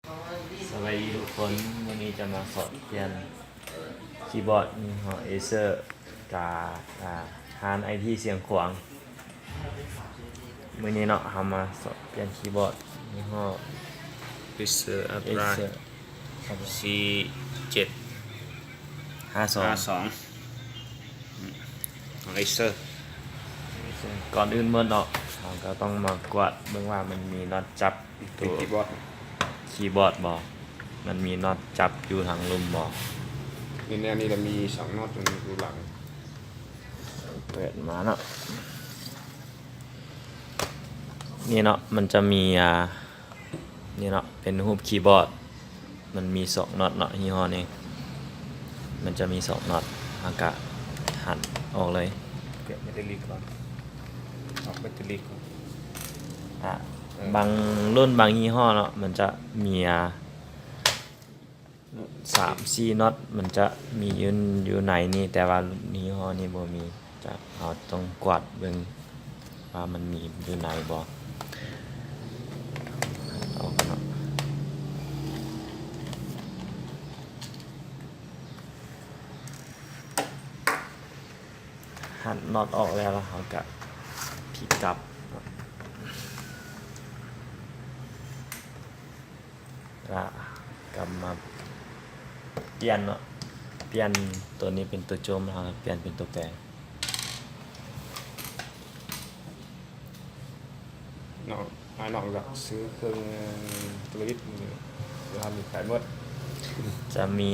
ສະບາຍດີທຸກຄົນ, ມື້ນີ້ຈະມາສອນປ່ຽນຄີບອດຍີ່ຫໍ້ເອເຊີ ຈາກ ອ່າ ຮ້ານໄອທີຊຽງຂວາງ. ມື້ນີ້ເນາະ ເຮົາມາສອນປ່ຽນຄີບອດຍີ່ຫໍ້ ເອເຊີ ເອເຊີ ສີ່ເຈັດຫ້າສອງ ຂອງເອເຊີ. ກ່ອນອື່ນໝົດເນາະ ເຮົາກໍຕ້ອງມາກວດເບິ່ງວ່າມັນມີນັອດຈັບ ຕົວຄີບອດ ຄີບອດບໍ່? ມັນມີນັອດຈັບຢູ່ທາງລຸ່ມບໍ່? ໃນແນວນີ້ລະມີສອງນັອດຢູ່ຫຼັງ. ເປີດມາເນາະ ນີ້ເນາະ ມັນຈະມີ ອ່າ ນີ້ເນາະ ເປັນຮູບຄີບອດ. ມັນມີສອງນັອດເນາະ ຍີ່ຫໍ້ນີ້ ມັນຈະມີສອງນັອດ ເຮົາກະຫັນອອກເລີຍ. ປ່ຽນແບັດເຕີຣີກ່ອນ ອອກແບັດເຕີຣີກ່ອນ. ອ່າ ເອີ ບາງລຸ້ນບາງຍີ່ຫໍ້ເນາະ ມັນຈະມີ ອ່າ ສາມສີ່ນັອດ ມັນຈະມີຢູ່ ຢູ່ໃນນີ້ ແຕ່ວ່າຍີ່ຫໍ້ນີ້ບໍ່ມີ. ຈະ ເຮົາຕ້ອງກວດເບິ່ງວ່າມັນມີຢູ່ໃນບໍ່. ອອກເນາະ ຫັນນັອດອອກແລ້ວ ແລ້ວເຮົາກະພິກກັບເນາະ. ລະກຳມາປ່ຽນເນາະ ປ່ຽນໂຕນີ້ເປັນໂຕຈົ່ມ ເຮົາປ່ຽນເປັນໂຕແປ. ເນາະ ອ້າຍນ້ອງຢາກຊື້ເຄື່ອງເອເລັກໂຕນິກ ຢູ່ຮ້ານມີຂາຍໝົດ? ຈະມີ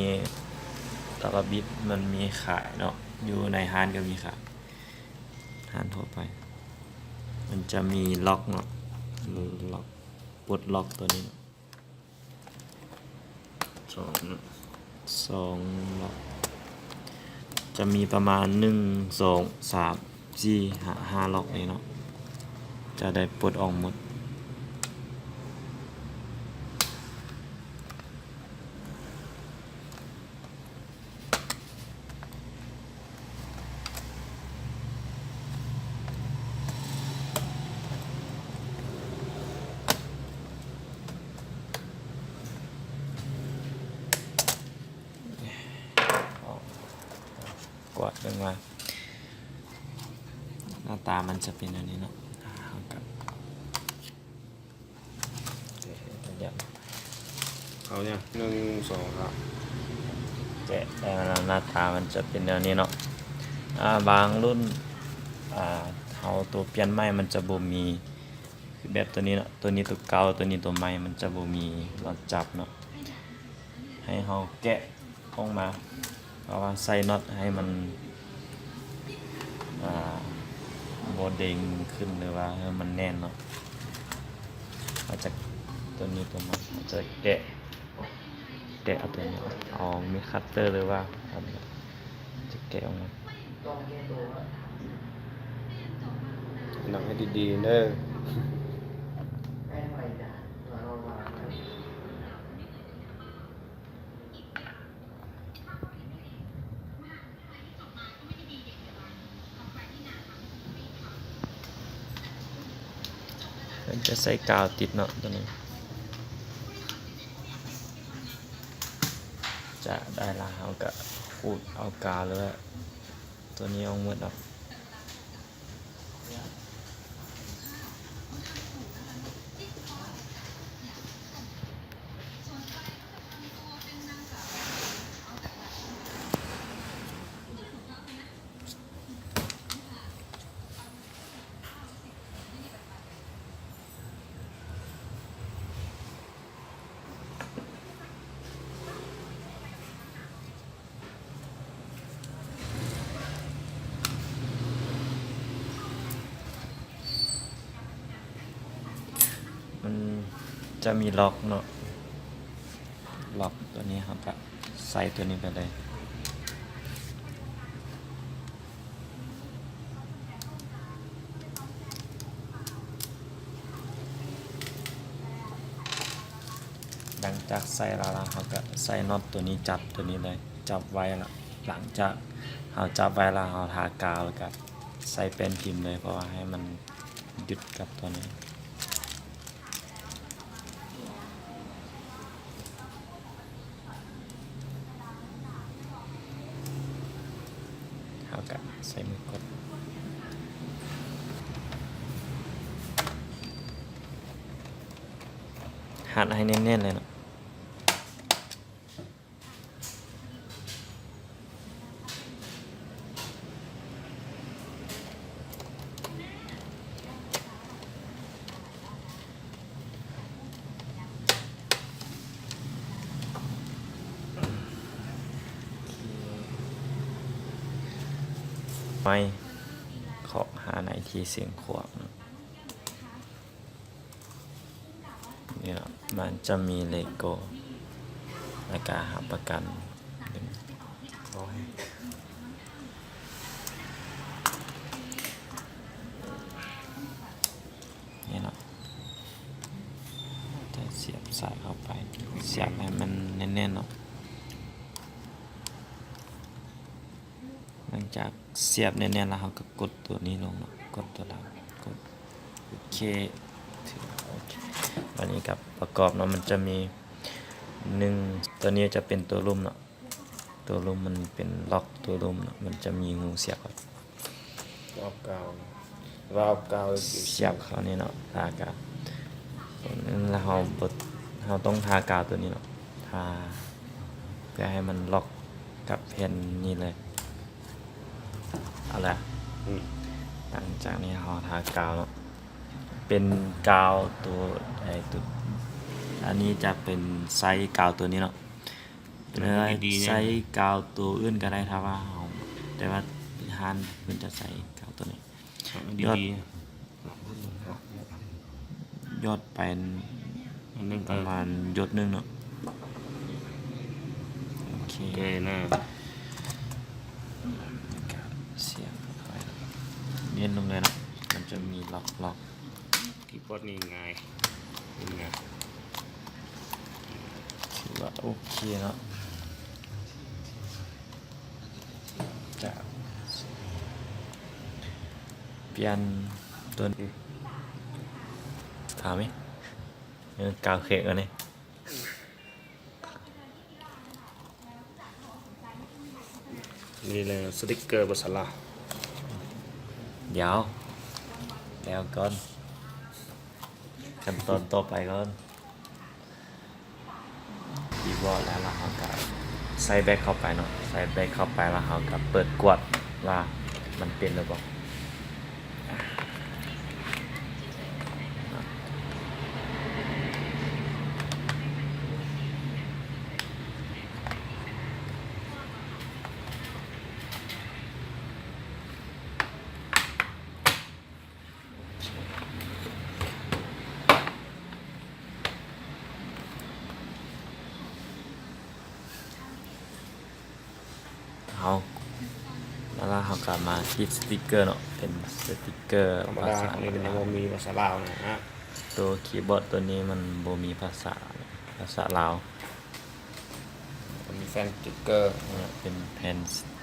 ຕະລະບິດ ມັນມີຂາຍເນາະ ຢູ່ໃນຮ້ານກໍມີຂາຍ ຮ້ານທົ່ວໄປ. ມັນຈະມີລັອກເນາະ ລັອກ ປົດລັອກໂຕນີ້ ສອງ ສອງລັອກ ຈະມີປະມານ ໜຶ່ງ ສອງ ສາມ ສີ່ ຫ້າ ຫ້າລັອກນີ້ເນາະ ຈະໄດ້ປົດອອກໝົດ. ກວດເບິ່ງວ່າໜ້າຕາມັນຈະເປັນແນວນີ້ເນາະ ເຮົາກໍ ເອົາຫຍັງ ໜຶ່ງ ສອງ ສາມ ແຈະໄດ້ມາແລ້ວ ໜ້າຕາມັນຈະເປັນແນວນີ້ເນາະ. ອ່າ ບາງລຸ້ນ ອ່າ ເຮົາຕົວປ່ຽນໃໝ່ມັນຈະບໍ່ມີ ຄືແບບໂຕນີ້ເນາະ ໂຕນີ້ໂຕເກົ່າ ໂຕນີ້ໂຕໃໝ່ ມັນຈະບໍ່ມີນັອດຈັບເນາະ. ໃຫ້ເຮົາແກະອອກມາ ເພາະວ່າໃສ່ນັອດໃຫ້ມັນ ອ່າ ບໍ່ເດ້ງຂຶ້ນ ຫຼືວ່າໃຫ້ມັນແໜ້ນເນາະ. ເຮົາຈະ ໂຕນີ້ໂຕໃໝ່ ເຮົາຈະແກະ ແກະເອົາໂຕນີ້ ເອົາມີດຄັດເຕີ ຫຼືວ່າອັນ ຈະແກະອອກມາ. ນັ່ງໃຫ້ດີໆເດີ. ເພິ່ນຈະໃສ່ກາວຕິດເນາະ ໂຕນີ້ ຈະໄດ້ລະ ເຮົາກະຂູດເອົາກາວ ຫຼືວ່າໂຕນີ້ອອກໝົດເນາະ. ມັນຈະມີລັອກເນາະ ລັອກໂຕນີ້ ເຮົາກະໃສ່ໂຕນີ້ໄປເລີຍ. ຫຼັງຈາກໃສ່ແລ້ວລະ ເຮົາກະໃສ່ນັອດໂຕນີ້ ຈັບໂຕນີ້ເລີຍ ຈັບໄວ້ລະ. ຫຼັງຈາກເຮົາຈັບໄວ້ລະ ເຮົາທາກາວ ແລ້ວກະໃສ່ແປ້ນພິມເລີຍ ເພາະວ່າໃຫ້ມັນຍຶດກັບໂຕນີ້. ກະໃຊ້ມືກົດ ຮັດໃຫ້ແໜ້ນໆເລີຍເນາະ. ໄມ້ ເຄາະຫາໃນທີ່ເສັງຂວາງເນາະ. ນີ້ເນາະ ມັນຈະມີເລໂກ້ ແລ້ວກະຮັບປະກັນ ນີ້ເນາະ ຈະສຽບສາຍເຂົ້າໄປ ສຽບໃຫ້ມັນແໜ້ນໆເນາະ. ຫຼັງຈາກສຽບແໜ້ນໆແລ້ວ ເຮົາກໍກົດຕົວນີ້ລົງເນາະ ກົດຕົວດຳ ກົດ ໂອເຄ ໂອເຄ. ບາດນີ້ກໍປະກອບເນາະ ມັນຈະມີໜຶ່ງ ຕົວນີ້ຈະເປັນຕົວລຸ່ມເນາະ ຕົວລຸ່ມມັນເປັນລັອກຕົວລຸ່ມເນາະ ມັນຈະມີຮູສຽບ ວາວກາວ ວາວກາວ ສຽບເຂົ້ານີ້ເນາະ ແລ້ວກໍ ແລ້ວເຮົາບໍ່ ເຮົາຕ້ອງທາກາວຕົວນີ້ເນາະ ທາ ເພື່ອໃຫ້ມັນລັອກກັບແຜ່ນນີ້ເລີຍ. ເອົາລະ ອືມ ຫຼັງຈາກນີ້ເຮົາທາກາວເນາະ ເປັນກາວຕົວ ໄອ້ຕົວ ອັນນີ້ຈະເປັນໄຊກາວຕົວນີ້ເນາະ ເປັນ ເອີ ດີໆ ໃຊ້ກາວຕົວອື່ນກໍໄດ້ ຖ້າວ່າເຮົາ ແຕ່ວ່າຮ້ານເພິ່ນຈະໃຊ້ກາວຕົວນີ້ ເອົາດີໆ ຢອດໄປ ອັນໜຶ່ງ ປະມານ ເອີ ຢົດໜຶ່ງເນາະ ໂອເຄ ໂອເຄນະ ສຽບເຂົ້າໄປ ເນັ້ນລົງເລີຍເນາະ ມັນຈະມີລັອກໆ. ຄີບອດນີ້ງ່າຍ ງ່າຍ ຖືວ່າໂອເຄເນາະ ຈະປ່ຽນຕົວນີ້ ຖາມອີກ ເອີ ກາວເຄກອັນນີ້. ນີ້ແຫຼະສະຕິກເກີພາສາລາວ ດຽວ ແລ້ວກ່ອນ ຂັ້ນຕອນຕໍ່ໄປກ່ອນ ຄີບອດແລ້ວ ແລ້ວເຮົາກະໃສ່ແບັກເຂົ້າໄປເນາະ ໃສ່ແບັກເຂົ້າໄປ ແລ້ວເຮົາກະເປີດກວດວ່າມັນເປັນຫຼືບໍ່. ເຮົາ ແລ້ວເຮົາກໍມາຕິດສະຕິກເກີເນາະ ເປັນສະຕິກເກີ ທຳມະດາ ພາສາ ອັນນີ້ມັນຍັງບໍ່ມີພາສາລາວນະ ໂຕຄີບອດໂຕນີ້ມັນບໍ່ມີພາສາ ພາສາລາວ ມັນມີແຜ່ນສະຕິກເກີ ເອີ ເປັນແຜ່ນສະ